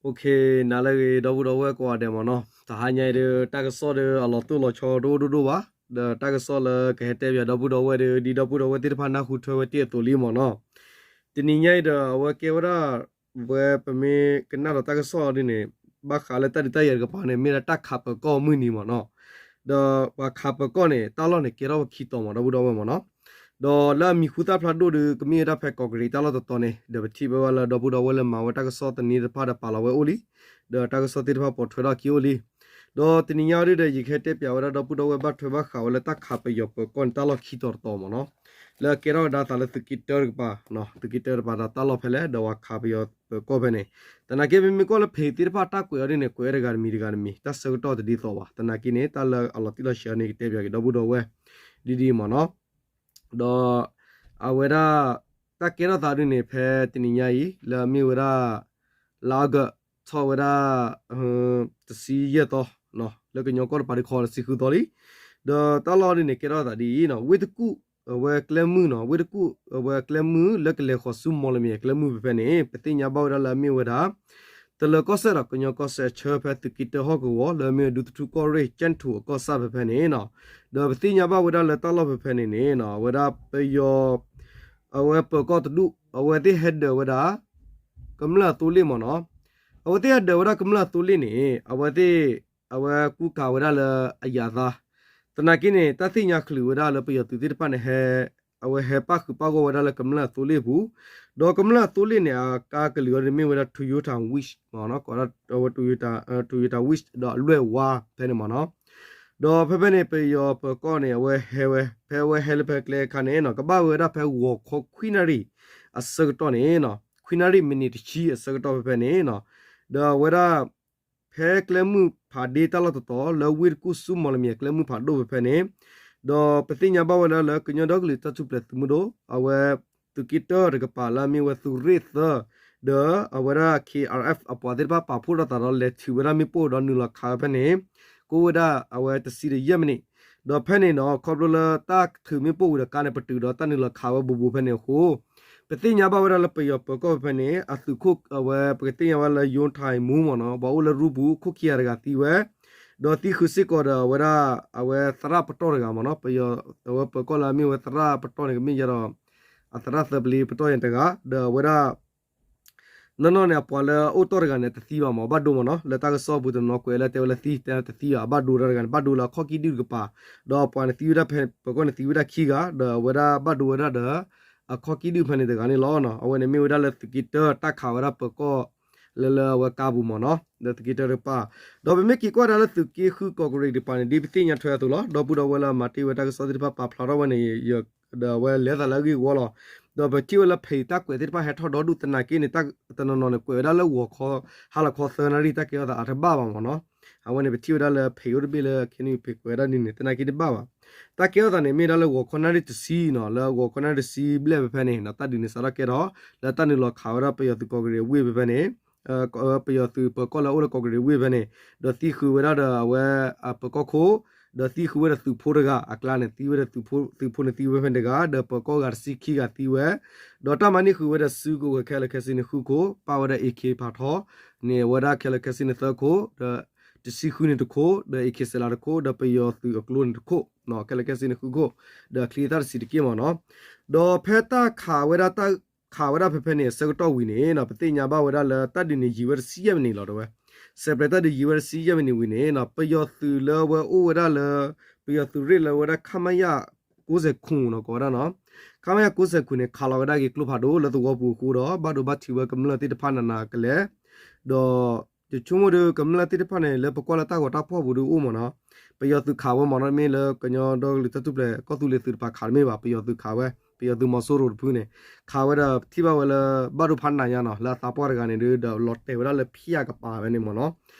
Okay, နၤလၢအဂ့ၤ ဒီပုၢ်ဒီဝဲၢ်ကိးဂၤဒဲးမ့ၢ်နီၤ, တဟါညါအံၤဒီး တၢ်ကစီၣ်ဒီးအလီၤတိၢ်လီၤဆီဒိၣ်ဒိၣ်ဒိၣ်ဘၣ်, ဒီးတၢ်ကစီၣ်လၢကဟဲတဲပၠးဒီပုၢ်ဒီဝဲၢ်ဒီး ဒ်ဒီပုၢ်ဒီဝဲၢ်သ့ၣ်တဖၣ်နၢ်ဟူထွဲဝဲတ့ၢ်အသိးလံမ့ၢ်နီၤ. တနံၤညါအံၤဒီး အဝဲကဲဝဲဒၣ် ဝဲပမ့ၢ်ကနၣ်ဒီးတၢ်ကစီၣ်ဒ်န့ၣ် ဘၣ်ဃးလၢတၢ်ဒုးတၢ်ယၤတကပၤန့ၣ် မ့ၢ်ဒၣ်တၢ်ခးပၢၤကီၢ်မုၢ်နံၤမ့ၢ်နီၤ. ဒီးပှၤခးပၢၤကီၢ်န့ၣ် တၢ်လီၢ်န့ၣ်ကဲထီၣ်ဝဲခံတီၤမ့ၢ် ဒီပုၢ်ဒီဝဲၢ်မ့ၢ်နီၤ. ဒီးလၢအမံၤဟူသၣ်ဖျါဒိၣ်ဒီး ကမ့ၢ်ဝဲဒၣ်ဖဲကီးကရံးတၢ်လီၢ်တတီၤန့ၣ် ဒီးပထံၣ်ဘၣ်ဝဲလၢဒီပုၢ်ဒီဝဲၢ်လၢမၤဝဲတၢ်ကစီၣ်တနံၤတဖၣ်ဒီးပာ်လီၤဝဲအိၣ်လံ, ဒီးတၢ်ကစီၣ်သ့ၣ်တဖၣ်ပိာ်ထွဲထီၣ်အခံအိၣ်လံ. ဒီးတနံၤညါအံၤဒီး ယကဟဲတဲပၠးဝဲဒၣ်ဒီပုၢ်ဒီဝဲၢ်ဘၣ်ထွဲဘၣ်ဃးဝဲလၢတၢ်ခးပယီၤပၢၤကီၢ်န့ၣ် တၢ်လီၢ်ခံတီၤတတီၤမ့ၢ်နီၤ, လၢအကဲထီၣ်ဝဲဒၣ်အသးလၢသုးက့တၢတကပၤ, သုးက့တၢတကပၤဒီးတၢ်လီၢ်ဖဲလဲၣ် ဒီးပှၤခးပယီၤပၢၤကီၢ်ဖဲန့ၣ်. သနာ်က့ ပမ့ၢ်ကွၢ်လၢ page သ့ၣ်တဖၣ်တၢ်ကွဲးအီၤဒ်န့ၣ် ကွဲးဝဲတဂၤတမံၤတဂၤတမံၤ တၢ်ဆၢကတီၢ်တဒ်သိးဘၣ်. သနာ်က့န့ၣ် တၢ်လၢအလီၤတံၢ်လီၤဆဲးန့ၣ် ကတဲပၠးက့ၤဒီပုၢ်ဒီဝဲၢ် ဒ်ဒ်မ့ၢ်နီၤ. ဒီးအဝဲဒၣ် တၢ်ကဲထီၣ်သးဒ်န့ၣ် ဖဲတနံၤညါအံၤ လၢအမ့ၢ်ဝဲဒၣ် လါအီကူး ထီၣ်ဝဲဒၣ် တဆံယဲၢ်သီ, လၢကညီကီၢ်တပၤဒုးခီတဆံဃုသီလံ. ဒီးတၢ်လီၢ်ဒ်န့ၣ် ကဲထီၣ်သးဒ်အံၤနီၤ, ဝ့ၢ်တကူၣ်အဝဲကျဲမုၢ်နီၤ, ဝ့ၢ်တကူၣ်အဝဲကျဲမုၢ်လၢကလဲၤဃီၤဆူမီၣ်လမၠဲၤကျဲမုၢ်ဖဲဖဲန့ၣ် ပသ့ၣ်ညါဘၣ်ဝဲဒၣ်လၢအမ့ၢ်ဝဲဒၣ် တလၢၤကီၢ်စဲၣ်ဒီးကညီကီၢ်စဲၣ်အဆၢ ဖဲသုးက့တၢဟီၣ်ကဝီၤ လၢအမ့ၢ်ဝဲဒၣ်ဒူသထူကီၢ်ရ့ၣ် ကၠဲၣ်ထူးအကီၢ်ဆၣ်ဖဲဖဲန့ၣ်နီၤ. ဒီးပသ့ၣ်ညါဘၣ်ဝဲဒၣ်လၢတၢ်လီၢ်ဖဲဖဲန့ၣ်န့ၣ် အဝဲဒၣ်ပယီၤ အဝဲပၢၤကီၢ်တဒူၣ် အဝဲသ့ၣ်ဟဲဒၢးဝဲဒၣ် ကမျၢၢ်အသိလ့ၣ်မ့ၢ်နီၤ. အဝဲသ့ၣ်ဟဲဒၢးဝဲဒၣ်ကမျၢၢ်အသိလ့ၣ်န့ၣ် အဝဲသ့ၣ် အဝဲကူကၤဝဲဒၣ်လၢအယၤသး, သနာ်က့န့ၣ် တၢ်သ့ၣ်ညါချုးဝဲဒၣ်လၢပယီၤသုးသ့ၣ်တဖၣ်န့ၣ် ဟဲ အဝဲဟဲပၣ်ဃုာ်ပၣ်ဂီၢ်ဝဲဒၣ်လၢကမျၢၢ်အသိလ့ၣ်အပူၤ, ဒီးကမျၢၢ်အသိလ့ၣ်န့ၣ် အကါကလုာ်အီၤန့ၣ်မ့ၢ်ဝဲဒၣ် Toyota Wish မ့ၢ်နီၤ, ကိးဝဲ Toyota Wish ဒီးအလွဲၢ်ဝါဖဲန့ၣ်မ့ၢ်နီၤ. ဒီးဖဲဖဲန့ၣ် ပယီၤပၢၤကီၢ်န့ၣ် အဝဲဟဲဝဲ ဖဲအဝဲဟဲလၢဖဲကျဲအခါန့ၣ်နီၤ ကဘၣ်ဝဲဒၣ်ဖဲဂီၤခီခွံနၣ်ရံၣ်အဆၢကတီၢ်န့ၣ်နီၤ, ခွံနၣ်ရံၣ်မံးနံးတဆံအဆၢကတီၢ်ဖဲဖဲန့ၣ်နီၤ, ဒီးအဝဲဒၣ် ဖဲကျဲမုၢ်ဖးဒ့တၢ်လီၢ်တတီၤ လၢဝ့ၢ်တကူၣ်ဆူမီၣ်လမၠဲၤကျဲမုၢ်ဖးဒိၣ်ဖဲဖဲန့ၣ်, ဒီးပသ့ၣ်ညါဘၣ်ဝဲလၢ လၢကညီဒီကလုာ်တၢ်ထူၣ်ဖျဲးသုးမုၢ်ဒိၣ် အဝဲ သုးက့တၢတကပၤလၢအမ့ၢ်ဝဲသုးရ့ၣ်သၢ ဒီးအဝဲဒၣ် K R F အပှၤသ့ၣ်တဖၣ်ပာ်ဖှိၣ်ထီၣ်သးဒီးလဲၤထုးဝဲဒၣ်မ့ၣ်ပိၢ်ဒီးနုာ်လီၤခးဝဲဖဲန့ၣ် ကအိၣ်ဝဲဒၣ်အဝဲတဆံဒီးယဲၢ်မံးနံး, ဒီးဖဲန့ၣ်ဒီး ခီဖျိလၢတၢ်ထုးမ့ၣ်ပိၢ်ဝံၤဒီးကါန့ၣ် ပတုာ်ဒီးတၢ်နုာ်လီၤခးဝဲဘူးဘူးဖဲန့ၣ်အဃိ ပသ့ၣ်ညါဘၣ်ဝဲဒၣ်လၢပယီၤပၢၤကီၢ်ဖဲဖဲန့ၣ် အသုးခိၣ်အဝဲ ပကသ့ၣ်ညါဘၣ်လၢ ယိထၢၣ်မူမ့ၢ်နီၤ ပှၤအိၣ်လၢရူပူၤ ခိၣ်ခံဂၤတဂၤသံဝဲ, ဒီးသံဃုာ်စ့ၢ်ကီးဒီးအဝဲဒၣ် အဝဲသရၣ်ပတီၢ်တဂၤမ့ၢ်နီၤ ပယီၤ အဝဲပၢၤကီၢ်လၢအမ့ၢ်ဝဲသရၣ်ပတီၢ်န့ၣ် ကမ့ၢ်ယဲဒီး အသရၣ်သၢပလ့ပတီၢ်ယဲတဂၤ ဒီးအဝဲဒၣ် နီၢ်နီၢ်န့ၣ် အပှၤလၢအအိၣ်တီၢ်တဂၤန့ၣ် တသံဘၣ်မ့ၢ် ဘၣ်ဒိမ့ၢ်နီၤ လၢတၢ်ကစီၣ်ပူၤတနီၤကွဲးလၢတဲဝဲလၢသံ တဲတသံဘၣ် အဘၣ်ဒိတၢ်တဂၤန့ၣ် ဘၣ်ဒိလၢအခီၣ်ကံၣ်ဒုၣ်တကပၤ, ဒီးအပှၤန့ၣ်သံဝဲဒၣ်ဖဲ ပၢၤကီၢ်န့ၣ်သံဝဲဒၣ်ခံဂၤ ဒီးအဝဲဒၣ်ဘၣ်ဒိဝဲဒၣ်ဒီး အခီၣ်ကံၣ်ဒုၣ်ဖဲန့ၣ်တဂၤန့ၣ်လီၤ. အဝဲန့ၣ်မ့ၢ်ဝဲဒၣ်လၢသုးက့တၢတၢ်ခးဝဲဒၣ်ပၢၤကီၢ် လၢလၢအဝဲကါပူၤမ့ၢ်နီၤ လၢသုးက့တၢတကပၤ, ဒီးပမ့ၢ်က့ၤကွၢ်ဒၣ်လၢသုးက့ဃုကီးကရံးတကပၤန့ၣ် ဒ်ပသ့ၣ်ညါထွဲအသိးလီၤ ဒီပုၢ်ဒီဝဲၢ်လၢအမၤတ့ၢ်ဝဲတၢ်ကစီၣ်သ့ၣ်တဖၣ်ပာ်ဖျါထီၣ်ဝဲန့ၣ် ဒီးအဝဲလဲၤသးလၢအဂ့ၢ်အဝီလီၤ. ဒီးပထံၣ်ဝဲလၢ page တၢ်ကွဲးသ့ၣ်တဖၣ်ဟဲထီၣ်ဒီဒူၣ်သနာ်က့န့ၣ် တနီၤနီၤန့ၣ် ကွဲးဝဲဒၣ်လၢဂီၤခီ ဟါလီၤခီသၢနၣ်ရံၣ် တၢ်ကဲထီၣ်သးအတဘၣ်ဘၣ်မ့ၢ်နီၤ. အဝဲန့ၣ် ပထံၣ်ဝဲဒၣ်လၢ page အိၣ်တဘ့ၣ်လၢခဲနံၣ် page ကွဲးဝဲဒၣ်ဒ်န့ၣ် သနာ်က့တဘၣ်ဘၣ်. တၢ်ကဲထီၣ်သးန့ၣ် မ့ၢ်ဒၣ်လၢဂီၤခီနၣ်ရံၣ်တဆံနီၤ လၢဂီၤခီနၣ်ရံၣ်တဆံဘျဲၣ်ဖဲဖဲန့ၣ် တၢ်ဒုးန့ၣ်စးထီၣ်ကဲထီၣ် လၢတၢ်နုာ်လီၤခးဝဲဒၣ်ပယီၤသုးကီးကရံးအဝ့ၢ်ဖဲဖဲန့ၣ် ပယီၤသုးပၢၤကီၢ်လၢအအိၣ်လၢကီးကရံးဝ့ၢ်ဖဲန့ၣ် ဒီးသံဃုာ်ဝဲဒၣ်ဒီးအဝဲ ပၢၤကီၢ်ခိၣ် ဒီးသံဃုာ်ဝဲဒီးသုးဖိတဂၤအကျါန့ၣ် သံဝဲဒီးသုးဖိန့ၣ်သံဝဲဖဲတဂၤ ဒီးပၢၤကီၢ်ဂၤတဆံခံဂၤသံဝဲ ဒီးတၢ်မၤန့ၢ်ဃုာ်ဝဲဒီးစုကဝဲၤခဲလၢာ်ခဲဆ့န့ၣ်ဃုခိၣ် ပာ်ဝဲဒၣ် AK ဖးထီန့ၣ် အဝဲဒၣ်ခဲလၢာ်ခဲဆ့န့ၣ်သၢခိၣ် ဒီးတဆံဃုန့ၣ်တခိၣ် ဒီး AK စဲးလးတခိၣ် ဒီးပယီၤသုးအကျိန့ၣ်တခိၣ် ခဲလၢာ်ခဲဆ့န့ၣ်ဃုခိၣ် ဒီးအချံအသၣ်တဆံးတက့ၢ်မ့ၢ်နီၤ. ဒီးဖဲတၢ်ခးဝဲဒၣ်တၢ်ခးဝဲဒၣ်ဖဲဖဲန့ၣ် အဆၢကတီၢ်ဝံၤန့ၣ် ပသ့ၣ်ညါဘၣ်ဝဲဒၣ်လၢတၢ်ဒုးန့ၣ်ယံာ်ဝဲတဆံယဲၢ်မံးနံးလီၤတဲဝဲ စဲးပျဲးတၢ်ဒုးယံာ်ဝဲတဆံယဲၢ်မံးနံးဝံၤန့ၣ် ပယီၤသုးလၢအဝဲအိၣ်ဝဲဒၣ်လၢ ပယီၤသုးရ့ၣ်လၢဝဲဒၣ် ခမရ ကိးစဲးခိၣ်နီၤ ကိးဝဲဒၣ်နီၤ ခမရ ကိးစဲးခိၣ်န့ၣ် ခးလီၤဝဲဒၣ်က့ၤကျိဖးဒိၣ်လၢသဝီပူၤအဃိဒီး ဘၣ်ဒိဘၣ်ထံးဝဲကမျၢၢ်သ့ၣ်တဖၣ်နးနးကလဲာ် ဒီး ယဆိကမိၣ်ဒီးကမျၢၢ်သ့ၣ်တဖၣ်န့ၣ် လၢပကွၢ်လၢတၢ်ဂီၤတၢ်ဖီၣ်ပူၤဒုးအိၣ်မ့ၢ်နီၤ ပယီၤသုးခးဝဲမ့ၢ်နီၤ မ့ၢ်လၢကညီဒီကလုာ်တၢ်ထူၣ်ဖျဲးကီၢ်သူလ့ၤသုးတဖၣ်ခးတမ့ၢ်ဘၣ် ပယီၤသုးခးဝဲ ပယီၤသုးမီၤစိရိၤတဖုန့ၣ် ခးဝဲဒီးထံၣ်ဘၣ်ဝဲလၢ ဘၣ်ဒိဖးနးညါနီၤ လၢအသးပှၢ်တဂၤန့ၣ်ဒီး လီၤတဲာ်ဝဲဒၣ်လၢဖံးယၤကပၤဝဲန့ၣ်မ့ၢ်နီၤ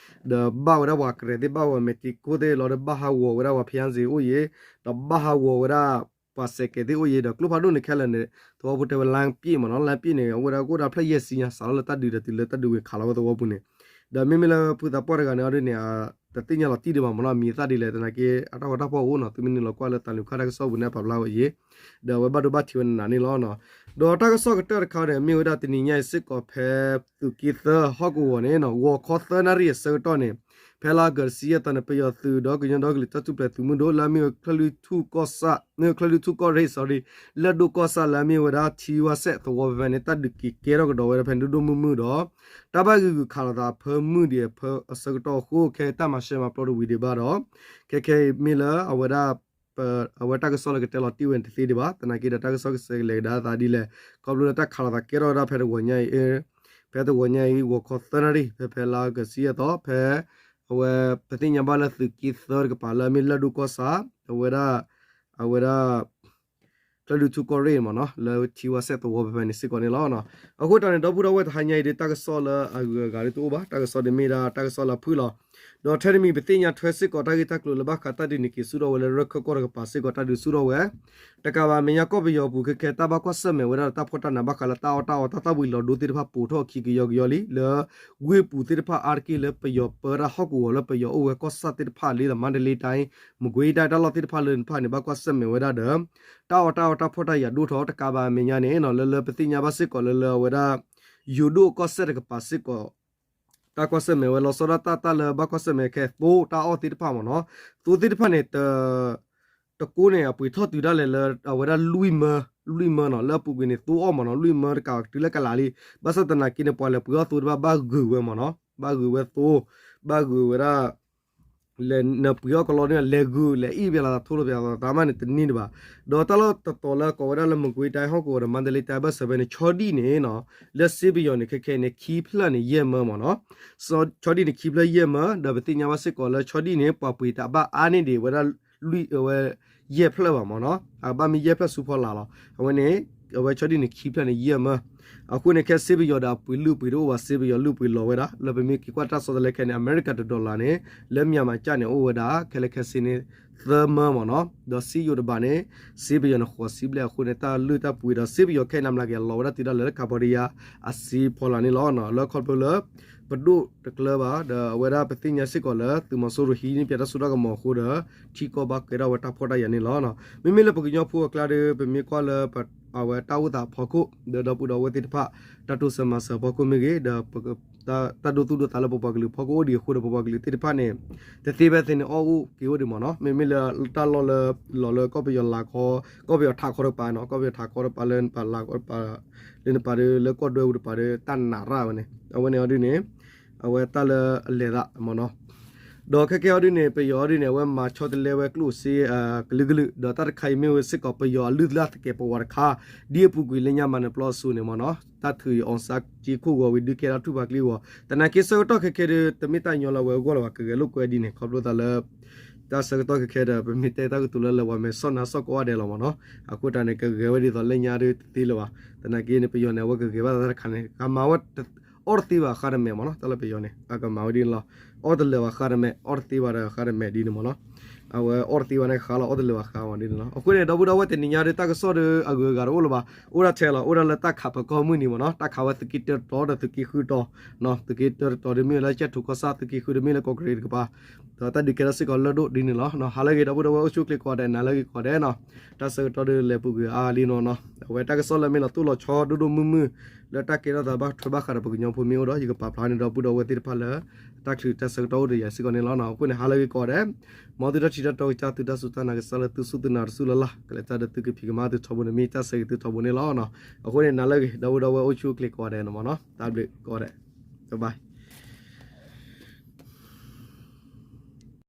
ဒီးဘၣ်ဝဲဒၣ်ပှၤကရဲးသ့ၣ် ဘၣ်ဝဲမဲာ်တံၤကိၢ်သ့ၣ်လီၤဒီး ဘၣ်ဟးဂီၤဝဲဒၣ်ပှၤဖံးယၤစ့အိၣ်အံၤ ဒီးဘၣ်ဟးဂီၤဝဲဒၣ် ပှၤစဲးကဲးသ့ၣ်အိၣ်အံၤ ဒီးကျိဖးဒိၣ်န့ၣ်ခဲလၢာ်န့ၣ် သဝီဖိတဲဝဲ လမ်းပစ် မ့ၢ်နီၤ လမ်းပစ် န့ၣ် အဝဲဒၣ်ကအိၣ်ဒၣ်ဖျၢၣ်ယဲၢ်ဆံညါ စးထီၣ်လၢတၢ်ဒုးဒီးတုၤလၢတၢ်ဒုးဝံၤခးလီၤဝဲသဝီပူၤန့ၣ် ဒီးမ့မ့ၢ်လၢဖုသးပှၢ်တဂၤန့ၣ်အီၤဒ်န့ၣ် တသ့ၣ်ညါလီၤတံၢ်ဒံးဘၣ်မ့ၢ်နီၤ အမံၤအသၣ်ဒ်လဲၣ် သနာ်က့ အတၢ်ဂီၤတၢ်ဖီၣ်အိၣ်နီၤ သုမ့ၢ်နုာ်လီၤကွၢ်လၢသးနုာ်ခါတၢ်ကစီၣ်ပူၤန့ၣ် အပာ်ဖျါဝဲအံၤ ဒီးအဝဲဘၣ်ဒိဘၣ်ထံးဝဲနးနးန့ၣ်လီၤ. ဒီးတၢ်ကစီၣ်ကတၢၢ်တခါန့ၣ် မ့ၢ်ဝဲဒၣ်တနံၤညါအံၤစ့ၢ်ကီးဖဲသုးက့သၢဟီၣ်ကဝီၤန့ၣ် ဂီၤခီသၢနၣ်ရံၣ်အဆၢကတီၢ်န့ၣ် ဖဲလါအီကူးတဆံယဲၢ်သီန့ၣ် ပယီၤသုးဒီးကညီဒီကလုာ်တၢ်ထူၣ်ဖျဲး သုးမုၢ်ဒိၣ်လၢအမ့ၢ်ဝဲ ချၢၣ်လွံၢ်ထူၣ်ကီၢ်ဆၣ် ချၢၣ်လွံၢ်ထူၣ်ကီၢ်ရ့ၣ် sorry လၢၢ်ဒိၣ်ကီၢ်ဆၣ်လၢအမ့ၢ်ဝဲဒၣ်ထံဝါစဲၣ်သဝီဖဲဖဲန့ၣ် တၢ်ဒုးက့ၤကဲထီၣ်ကဒီးဝဲဒၣ်ဖဲန့ၣ်ဒိၣ်ဒိၣ်မုၢ်မုၢ်ဒီး တၢ်ဘၣ်ဂုာ်ဂုာ်ခးလိာ်သးအဖၢမုၢ်ဒံးအဖၢအဆၢကတီၢ်အဃိ ခဲအံၤတၢ်မၤရှဲမၤပျီတဝံၤဒံးဘၣ်ဒီး ခဲခဲအံၤမ့ၢ်လၢအဝဲဒၣ် အဝဲတၢ်ကစီၣ်လၢကတဲလီၤတံၢ်ဝဲန့ၣ်တသ့ဒံးဘၣ် သနာ်က့ဒီးတၢ်ကစီၣ်ကဆဲးကလဲၤကဒါသးဒ်လဲၣ် ခီဖျိလၢတၢ်ခးလိာ်သးကဲထီၣ်ဝဲဒၣ်ဖဲတဂီၤညါအံၤ ဖဲတဂီၤညါအံၤ ဂီၤခီသၢနၣ်ရံၣ် ဖဲဖဲလါအီကူးတဆံယဲၢ်သီ ဖဲ အဝဲ ပသ့ၣ်ညါဘၣ်လၢသုးက့သၢတကပၤ လၢအမ့ၢ်လၢၢ်ဒိၣ်ကီၢ်ဆၣ် အဝဲဒၣ် အဝဲဒၣ် ချၢၣ်လွံၢ်ထူၣ်ကီၢ်ရ့ၣ်မ့ၢ်နီၤ လၢထံဝါစဲၣ်သဝီဖဲဖဲန့ၣ်စ့ၢ်ကီးန့ၣ်လီၤ. အဃိတၢ်န့ၣ် ဒီပုၢ်ဒီဝဲၢ်တဟါညါအံၤဒီး တၢ်ကစီၣ်လၢအဂုၤအဂၤဒ်တအိၣ်ဘၣ် တၢ်ကစီၣ်လၢမ့ၢ်ဒၣ်တၢ်ကစီၣ်လၢအဖုၣ်လီၤ. ဒီးထဲတမံၤပသ့ၣ်ညါထွဲစ့ၢ်ကီးတၢ်ဂ့ၢ်တၢ်ကျိၤလၢဘၣ်ဃးတၢ်ဒုးန့ၣ်က့ၤဆူၣ်ထီၣ်ဝဲလၢရၢၢ်ခၢၣ်ကီၢ်တကပၤစ့ၢ်ကီး တၢ်ဒုးဆူၣ်ထီၣ်ဝဲ တကးဘၣ်အမဲာ်ညါကီၢ်ပယီၤပူၤခဲခဲ တၢ်ဘၣ်ကွၢ်ဆၢၣ်မဲာ်ဝဲဒၣ်ဒီးတၢ်ဖှီၣ်တၢ်နးဘၣ်ဃးလၢတၢ်အီၣ်တၢ်အီတၢ်သၣ်ဝံၤလီၤဒိသ့ၣ်တဖၣ်ပိာ်ထီၣ်အခံကယီကယီလံ လၢ ဝ့ၢ်ပူၤသ့ၣ်တဖၣ်အါတက့ၢ်လၢပယီၤပၢတၢ်ဟီၣ်ကဝီၤလၢပယီၤအိၣ်ဝဲကီၢ်ဆၣ်သ့ၣ်တဖၣ်လံဒီး မါဒလ့တၢ် မကွ့ၤတၢ် တၢ်လီၢ်သ့ၣ်တဖၣ်လၢတဖၣ်န့ၣ် ဘၣ်ကွၢ်ဆၢၣ်မဲာ်ဝဲဒၣ်ဒီး တၢ်အီၣ်တၢ်အီတၢ်ဖှီၣ်တၢ်ယာ်ဒိၣ်ထီၣ် တကးဘၣ်အမဲာ်ညါန့ၣ် လၢလၢပသ့ၣ်ညါဘၣ်စ့ၢ်ကီးလၢလၢအဝဲဒၣ် ယိၤဒိၣ်ကီၢ်စဲၣ်တကပၤစ့ၢ်ကီး တၢ်ကွၢ်ဆၢၣ်မဲာ်ဝဲလီၤဆီဒၣ်တၢ်တၢ်လၢဘၣ်ကွၢ်ဆၢၣ်မဲာ်ခဲသိတၢ်အီၣ်သ့ၣ်တဖၣ်မ့ၢ်နီၤ သိသ့ၣ်တဖၣ်န့ၣ် တကိးန့ၣ် အပှ့ၤထီၣ်တုၤဒၣ်လဲာ်လၢအဝဲဒၣ်လွံၢ်မၢ လွံၢ်မၢနီၤ လၢအပူၤကွံာ်န့ၣ် သိအီၣ်မ့ၢ်နီၤ လွံၢ်မၢတကးတုၤလၢကလးလံ ဘၣ်ဆၣ်သနာ်က့န့ၣ် ပှၤလဲၤပှ့ၤအီၣ်သိတဖၣ်ဘၣ်ဂုာ်ဝဲမ့ၢ်နီၤ ဘၣ်ဂုာ်ဝဲသိ ဘၣ်ဂုာ်ဝဲဒၣ် လဲၤနပှ့ၤအီၣ်ကလီန့ၣ် လဲၤဂုာ် လဲၤအ့ၣ်ပျဲလီၤသးထိလိာ်ပျဲလီၤသးမးန့ၣ် တန့ၢ်ဒံးဘၣ် ဒီးတၢ်လီၢ်တတီၤလၢကိးဝဲဒၣ်လၢမကွ့ၤတၢ်ဟီၣ်ကဝီၤဒီး မါဒလ့တၢ်ဘၢၣ်စၢၤဖဲန့ၣ် ဆီဒံၣ်န့ၣ်နီၤ လၢစ့ပယီၤန့ၣ် ခဲခဲအံၤန့ၣ် ခံဖျၢၣ်န့ၣ် ယဲၢ်မၢမ့ၢ်နီၤ ဆီဒံၣ်န့ၣ် ခံဖျၢၣ်ယဲၢ်မၢ ဒီးပသ့ၣ်ညါဘၣ်စ့ၢ်ကီးလၢဆီဒံၣ်န့ၣ် ပှၤပှ့ၤတၢ်ဘၣ်အါန့ၢ်ဒံးဝဲဒၣ် လွံၢ်အဝဲ ယဲၢ်ဖျၢၣ်ဘၣ်မ့ၢ်နီၤ အဘၣ်မ့ၢ်ယဲၢ်ဖျၢၣ်ဆူဖီလာ်လီၤ အဝဲန့ၣ် အဝဲဆီဒံၣ်န့ၣ် ခံဖျၢၣ်န့ၣ် ယဲၢ်မၢ အဃိန့ၣ် ခဲစ့ပယီၤဒီးအပှ့ၤလုၢ်ပှ့ၤတအိၣ်ဘၣ် စ့ပယီၤလုၢ်ပှ့ၤလီၤဝဲဒၣ် လၢပမ့ၢ်က့ၤကွၢ်တၢ်ဆီတလဲခဲန့ၣ် အမဲရကၤတ dollar န့ၣ် လၢမၠးမၤကၢ်န့ၣ် အိၣ်ဝဲဒၣ် ခဲလၢာ်ခဲဆ့န့ၣ် သၢမၢမ့ၢ်နီၤ ဒီးစ့ယိၤတဘးန့ၣ် စ့ပယီၤန့ၣ် ဃိးဆံဘျဲၣ်အဃိန့ၣ် တၢ်လုၢ်တၢ်ပှ့ၤဒီးစ့ပယီၤခဲအံၤနၤမလၤက့ၤ လီၤဝဲဒၣ်တုၤဒၣ်လဲာ်လၢ Cambodia အစ့ဖီလာ်န့ၣ်လီၤ လၢခီဖျိလၢ ပဒိၣ်တကျၢၤဘၣ် ဒီးအဝဲဒၣ်ပသ့ၣ်ညါစ့ၢ်ကီးလၢ သုးမီၤစိရိၤဟံးန့ၢ်ပၠးတၢ်စိတၢ်ကမီၤအဃိဒီး ထံကီၢ်ဘၣ်ကဲထီၣ်ဝဲတၢ်ဖှီၣ်တၢ်ယာ်န့ၣ်လီၤ. မ့မ့ၢ်လၢပကညီဖိအကျါဒီး ပမ့ၢ်ကွၢ်လၢ အဝဲတၢ်အိၣ်သးအဖီခိၣ် ဒီးဒီပုၢ်ဒီဝဲၢ်သ့ၣ်တဖၣ် တၢ်တိစၢၤမၤစၢၤအဖီခိၣ်မ့ၢ်ဂ့ၤ ဒီး တၢ်ဒိသူၣ်ဒိသးလၢပပှၤကလုာ်ဖီခိၣ်အိၣ်ဒံးအဃိဒီး ပပှၤကလုာ်သ့ၣ်တဖၣ်န့ၣ် တသ့ဖဲသ့န့ၣ် အီၣ်အိၣ်က့ၤအိၣ်ဒံးမ့ၢ်နီၤ မ့မ့ၢ်လၢတၢ်လီၢ်လၢ လီၤလၢကီၢ်ပယီၤလၤခီ ကီၢ်ပယီၤထးခီတကပၤနီၤ ကီၢ်ပယီၤထးခီတကပၤလၢနပၤလၤခီတကပၤ လၢနပၤဒီးလၢကီၢ်ဒွဲၣ်အူတကပၤဒီး တၢ်နးရၣ်ဝဲန့ၣ် အဝဲန့ၣ်အီၤဒ်န့ၣ် အဝဲတၢ်လၢအလဲၤသးမ့ၢ်နီၤ ဒီးခဲကဲအီၤဒ်န့ၣ် ပယီၤအီၤဒ်န့ၣ် အဝဲမၤဆီတလဲဝဲကျိၣ်စ့ ကလုာ်ကလုာ် ဒီးတၢ်တခါအံၤမ့ၢ်ဝဲစ့ၢ်ကီး ပယီၤအလုၢ်အလၢ်သကဲးပဝးတခါ ဒ်အပူၤကွံာ်လၢညါမၤနၢၤပျီအစိၤန့ၣ်မ့ၢ်နီၤ တၢ်ထုးအီၣ်စၢ်က့ခိၣ်ဂီၤဝံၤဒုးကဲထီၣ်ထူၣ်ပာ်ကလံအဂီၢ် သနာ်က့ဆၢကတီၢ်ခဲခဲဒီး တမ့ၢ်တၢ်ညီလၢအဝဲအဂီၢ်လၢၤဘၣ် ကဂဲၤလိာ်ကွဲဒ်န့ၣ် ခီဖျိသးလၢ တၢ်ဆၢကတီၢ်ခဲခဲဒီး ပမ့ၢ်တဲတၢ်ကတိၤလၢလၢပှၤမဲာ်ဆီၣ်နါဆီၣ်ကိးဂၤဒဲးလီၤမ့ၢ်နီၤ အဃိတၢ်န့ၣ် ကဂဲၤဝဲဒ်သိးလၢညါဒ်တသ့လၢၤဘၣ် သနာ်က့န့ၣ် ပယီၤန့ၣ် အဝဲကဂဲၤဘၣ်သးတၢ်တခါန့ၣ် ကမၤဝဲ အီၣ်တသ့ဘၣ်ဃါတမဲာ်မ့ၢ်နီၤ တၢ်လၢပယီၤန့ၣ် အကမၤဝဲဒ်န့ၣ်လီၤ အီၣ်တလၢာ်ဘၣ်ဃါတမဲာ် အီၣ်တသ့ဘၣ်ဒီးဃါတမဲာ်ဒ်န့ၣ်မ့ၢ်နီၤ အဝဲအီၣ်တသ့ဘၣ်န့ၣ်ဃါလီၤ အီၣ်တလၢာ်ဘၣ်ဃါဝဲဒ်န့ၣ်လီၤ အဃိန့ၣ် ဒီပုၢ်ဒီဝဲၢ်တနံၤညါဒီး တၢ်ကစီၣ်ဒီးအဂုၤအဂၤတအိၣ်လၢၤဘၣ် အိၣ်ဒၣ်ထဲလီၤ အိၣ်ဒၣ်လၢတၢ်ခးဖၢကီၢ်မုၢ်နံၤမ့ၢ်နီၤ တၢ်ခးဝဲသုးက့တၢတတီဒီးသုးက့ဃုတီၤ သုးက့တၢတတီဒီးမ့ၢ်ဝဲလၢကၠဲၣ်ထူၤကီၢ်ဆၣ် သုးက့ဃုဒီးမ့ၢ်လၢကီၢ်ကရ့ၣ်တကပၤ ဒီးတၢ်ဒုးကဲထီၣ်စ့ၢ်ကီးလၢၢ်ဒိၣ်ဒ်န့ၣ်လီၤ ဟါလၢအဂ့ၤ ဒီပုၢ်ဒီဝဲၢ်အိၣ်ဆူၣ်အိၣ်ချ့ကိးဂၤဒဲး နၤလၢအဂ့ၤကိးဂၤဒဲးနီၤ တၢ်ဆၢကတီၢ်ဒီးလဲၤပူၤကွံာ်အါလံနီၤနီၤ အဝဲတၢ်ကစီၣ်လၢမ့ၢ်လီၤတိၢ်လီၤဆီဒိၣ်ဒိၣ်မုၢ်မုၢ် လၢတၢ်ကဲထီၣ်သးဘၣ်ထွဲဘၣ်ဃးဒီးပကညီဖိမ့ၢ်အိၣ်ဒီး ယကပာ်ဖျါန့ၣ် ဒီပုၢ်ဒီဝဲၢ်သ့ၣ်တဖၣ်လၢ တၢ်ချုးတၢ်ဆၢကတီၢ်အိၣ်ဒီးယၤစ့ၢ်ကီးန့ၣ်လီၤနီၤ အဃိန့ၣ် ဟါလၢအဂ့ၤကိးဂၤဒဲး မ်သုတၢ်ထံၣ်တၢ်တီကစၢ်သုတၢ်စူၢ်တၢ်နာ်ကစၢ်လၢသုစူၢ်သုနာ်တစူၢ်လၢ်လၢ် ကလဲၤတၢ်ဒီးသုကဖံးကမၤသုထီဘိန့ၣ်မ့ၢ်တၢ်ဆၢဂ့ၤသုထီဘိန့ၣ်လီၤနီၤ အဃိန့ၣ် နၤလၢအဂ့ၤ ဒီပုၢ်ဒီဝဲၢ်အိၣ်ဆူၣ်အိၣ်ချ့ကိးဂၤဒဲးန့ၣ်မ့ၢ်နီၤ တၢ်ဘျုးကိးဂၤဒဲး bye bye